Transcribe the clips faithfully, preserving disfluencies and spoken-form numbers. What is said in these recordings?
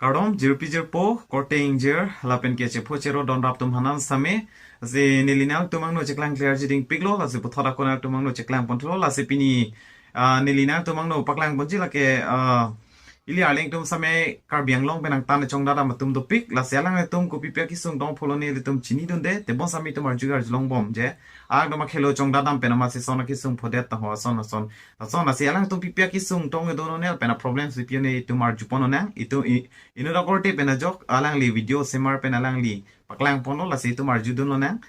Kardom, jirpi jirpo, korte ingjir, lapen ke chepho chero donrap atum aphan sitame. Lasi neli nangtum angno cheklang clear jiding piklo, lasi puthot ako nangtum angno cheklang ponthulo, lasi pini, ah, neli nangtum angno paklang ponji lake, ah, ili arleng atum sitame Karbi Anglong pen angtan chongdat dam atum dopik, lasi alanglitum kopi pi akesung tong pulo nelitum chinidunde, tebon sitame itum arju arjulongbom je, akdom akhelo chongdat dam pen amatsi son akesung phodet tang ho ason ason. Ason, lasi alangtum pi pi akesung tong do non el pen a problem si pi ne itum arju pon nang, itum i-, inut akorte pen ajok, alangli video semar pen alangli paklang ponlo, lasi itum arjudun lonang.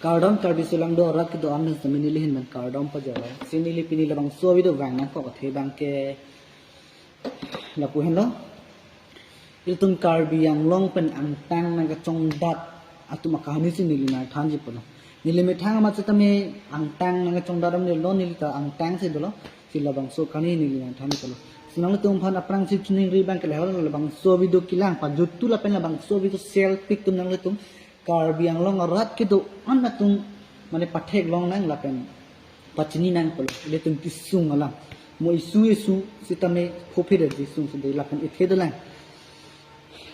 Kardom, Karbi aso lang do arat kedo-an sitame neli ahin pen kardom pajalo. Lasi neli pini labangso video vang nangkok athe abang ke lapu henlo. Ilitum Karbi Anglong pen angtan nangkachongdat atum akahani si neli nangthanji pulo. Neli methang amat sitame angtan nangkachongdat dam neli lo, neli ta angtan si dolo. Lasi labangso akahani neli nangthanji pulo. Lasi nanglitum aphan aphrangsi chiningri abang ke lahelo, labangso video kelang pajuttu lapen labangso video share pik atum nanglitum Karbi Anglong arat kedo-an atum mane patheklong nang lapen pachini nang pulo ilitum kesung alam. Mo isu isu sitame phophe de kesung sede lapen ethe dolang.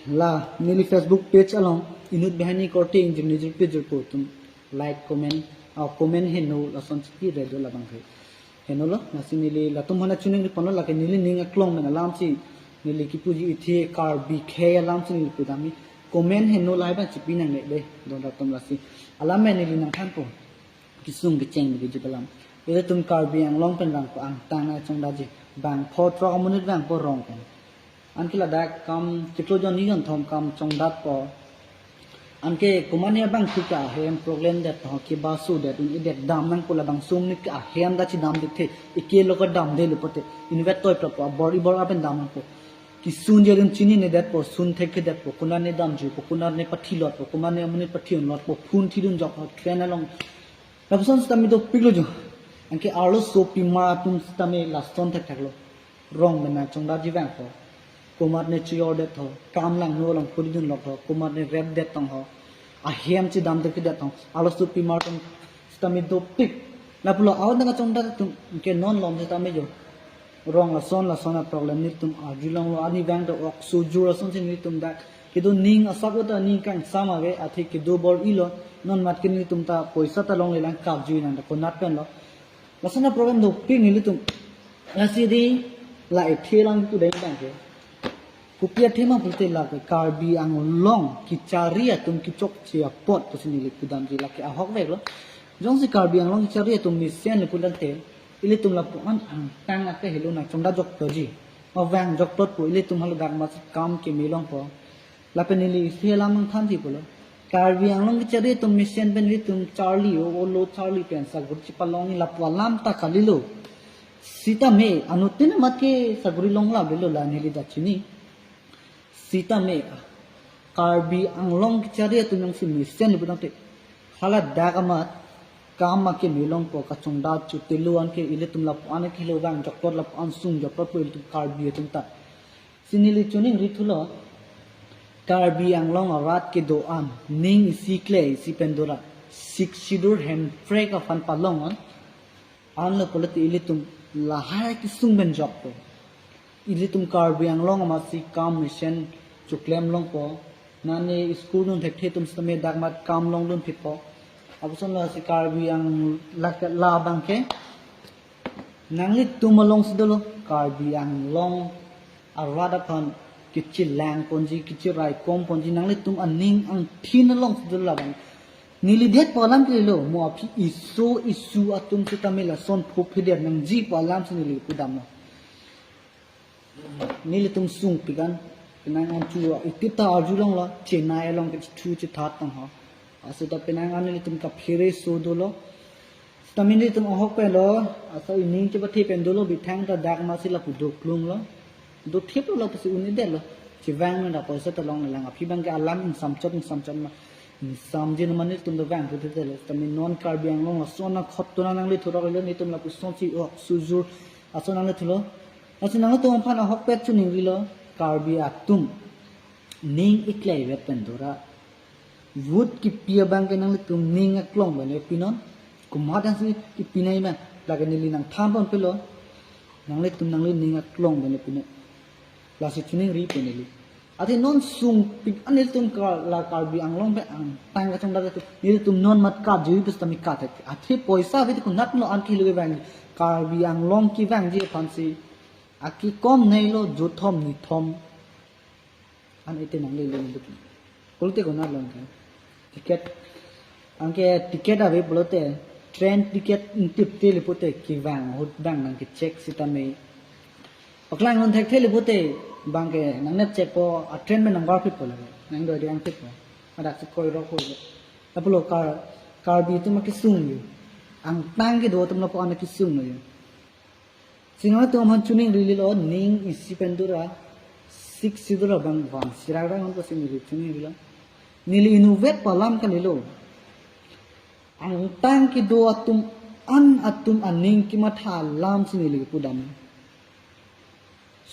La neli Facebook page along inut banghini korte ingjir nijir page atum like comment, ah, comment heno lason si pi redo labang ke. Henolo, lasi neli latum aphan chiningri ponlo lake neli ning aklong pen alam si neli kipuji ithe Karbi khei alam si neli pudamji. Comment heno lahai abang chipi nangne de, donrap atum lasi. Alam pen neli nangthanpo. Kesung kecheng bagi jut alam. Ilitum Karbi Anglong pen vangpo angtan nangchongdatji. Bang pho throk amonit vangpo rong pen. Anke ladak kam chiklo jon ni jon thom kam chongdatpo. Anke komatne abang thu ke ahem problem det ho, kebaso det un-edet dam nangpo, labangso amonit ke ahem ta chidam dethe, eke lo kedam detlo pote, inut toi plot po, abor ibor apen dam nangpo. Kesung jerim chinine detpo, sun thekthedetpo, konatne damjuipo, konatne pathilotpo, komatne amonit pathi-unlotpo, phone thidun jok ho, train along. Lapuson sitame dopiklo jo. Anke arlosopimar atum sitame lason thektheklo. Rong pen nangchongdatji vangpo. Komatne chojor det ho, kam langno along pudidun lok ho, komatne rep det tong ho. Ahem chidam thekthedet tong. Arlosopimar atum sitame dopik. Lapulo ahut nangkachongdat atum ke non lom sitame jo. Rong lason lason a problem nelitum arjulonglo, ani vang do ok sojur ason si nelitum dak. Kedo ning asap ta ning kangsam ave, athe kedo bor-ilo, non mat ke nelitum ta poisa ta longlelang kapjui nang da konat penlo. Lason a problem dopik nelitum. Lasi di la ethe lang tu deng bang ke. Kopi athema pulote lake Karbi Anglong kechari atum kechokche apot pusi neli pudamji lake ahokveklo. Jongsi Karbi Anglong kechari atum mesenlo pulote ilitum lapu-an angtan akehelo nangchongdat jokplotji. Mavang jokplotpo, ilitum haladak amatsi kam keme longpo. Lapen neli isi alam nangthanji pulo. Karbi Anglong kechari atum mesen pen ilitum charli o, olo charli pen saguri chipalong lapu alam ta kalilo. Sitame anuttin amat ke saguri longlap lelo la neli ta chini. Sitame Karbi Anglong kechari atum jongsi mesenlo pudamte haladak amat kam akeme longpo, kachongdat chotelo, anke ilitum lapu-an akehelo vang jokplot, lapu-an sung jokplotpo ilitum Karbi atum ta. Lasi neli chiningri thulo, Karbi Anglong arat kedo-an ning isi kle isi pen dora Sixth Schedule hemprek aphan palong an, anlo pulote ilitum lahai kesung pen jokpo. Ilitum Karbi Anglong amatsi kam mesen choklem longpo. Nane school dun thekthe atum sitame dak amat kam longdun phitpo. Apusonlo si Karbi Anglong lake labang ke nanglitum alongsi dolo, Karbi Anglong arat aphan kechelang ponji, kecherai kom ponji, nanglitum aning angthin alongsi dolo labang. Neli detpo alam ke lo, mo aphi iso isu atum sitame lason phophedet nangjipo alam si neli pudamlo. Nelitum sungpik an, penang an chu itip ta arjulonglo, Chennai along ke chu chethat tang ho. Aso ta penang an nelitum kaphere so dolo. Sitame nelitum ahok penlo, aso ining chepathe pen dolo, bithang ta dak amatsi lapu doklunglo. Dothiplo lapusi un-edetlo. Chevang nang da poisa ta longlelang, aphi abang ke alam ingsamchot ingsamchot ma. Ingsamji nama nelitum ta vang puthe detlo. Sitame non Karbi Anglong lason akhot tuna nangle thurok le nelitum lapusonsi ok sojur aso nangle thulo. Lasi nanglitum aphan ahokpet chiningrilo, Karbi atum ning iklai vet pen dora. Vote kipi abang ke nanglitum ning aklong pen le pinon. Komat ansi kipinai ma, lake neli nangthan ponpelo. Nanglitum nangli ning aklong pen le pinon. Lasi chiningri pen neli. Athe non sungpik an nelitum Kar-, la Karbi Anglong pen angtang kachongdat atum, nelitum non mat kap jui pes tami kat. Athe poisa ave te konat lo an kilo kevang, Karbi Anglong kevangji aphansi akikom nei lo, jothom nithom an ete nanglele duk. Pulote konat lo ke. Ticket, anke ticket ave pulote, train ticket ingtip tele pute kevang ahut bang nangkecheck sitame. Paklang non thekthe le pute bang ke nangnep check po, a train pen nangvarphit po lake. Nangdoi diang phit po. Adak si koi rok koi rok. Lapulo Kar-, Karbi atum akesung yo. Angtang kedo atum lapu-an akesung lo yo. Si nangtum aphan choningrilo, ning isi pen dura, sik si dura bang vang sirak rang ko si neli choningrilo. Neli inutvet pu alam kalilo. Angtang kedo atum an atum aning kematha alam si neli pudam.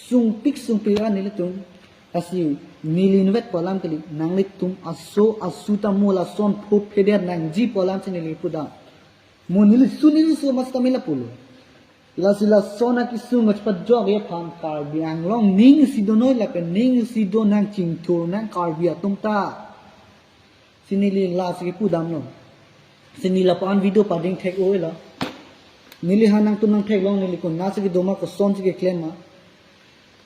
Sungpik sungpik an nelitum. Lasi neli inutvet pu alam kali, nanglitum aso asu ta mo lason pho phedet nangji pu alam si neli pudam. Mo neli su neli su mas kami lapulo. Lasi lason akesung achpat jok ye aphan Karbi Anglong ning isi do noi lapen ning isi do nang chingthur nang Karbi atum ta. Si neli lasi kepudam lo. Si neli lapu-an video pading thek-o lo. Neli ha nangtum nangtheklong neli konat si kedo ma, koson si keklem ma.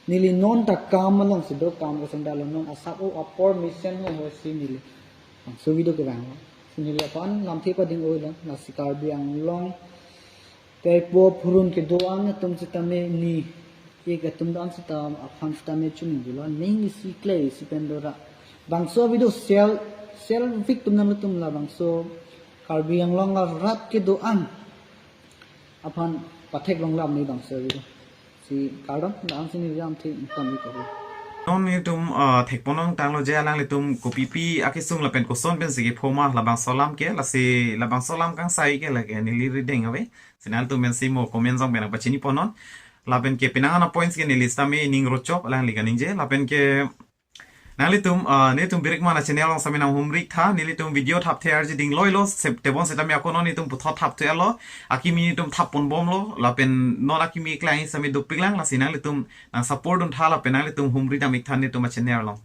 Neli non ta kam along si do, kam kosonda lo, non asap o apor mesen ho ho si neli. Bangso video kevang lo. Si neli lapu-an lamthe pading-o lo. Lasi Karbi Anglong tei po phurun kedo an atum sitame ni ik atum do-an sita aphan sitame choningrilo, ning isi kle isi pen dura. Bangso video share, share pik tum nangtum labangso Karbi Anglong arat kedo an aphan patheklong lam ni bangso video. Si kardom, dang si neli lamthe ington ni ko. Non nelitum, ah, thekpon nangtanglo je alanglitum kopipi akesung lapen koson pensi kepho ma labangso alam ke, lasi labangso alam kangsai ke lake neli rideng ave. Si nangtum pensi mo comment jong pen nangpachini pon non. Lapen ke penang ana points ke neli sitame ning rochok alangli kaningje. Lapen ke nanglitum, ah, nelitum birik mana channel along sitame nanghumri tha, nelitum video thap the arji ding loi lo, sep tebon sitame ako non nelitum puthot thap thu elo, akimi nelitum thap pon bom lo, lapen non akimi klang sitame dopik lang, lasi nanglitum nang support dun tha, lapen nanglitum humri dam ik tha nelitum a channel along.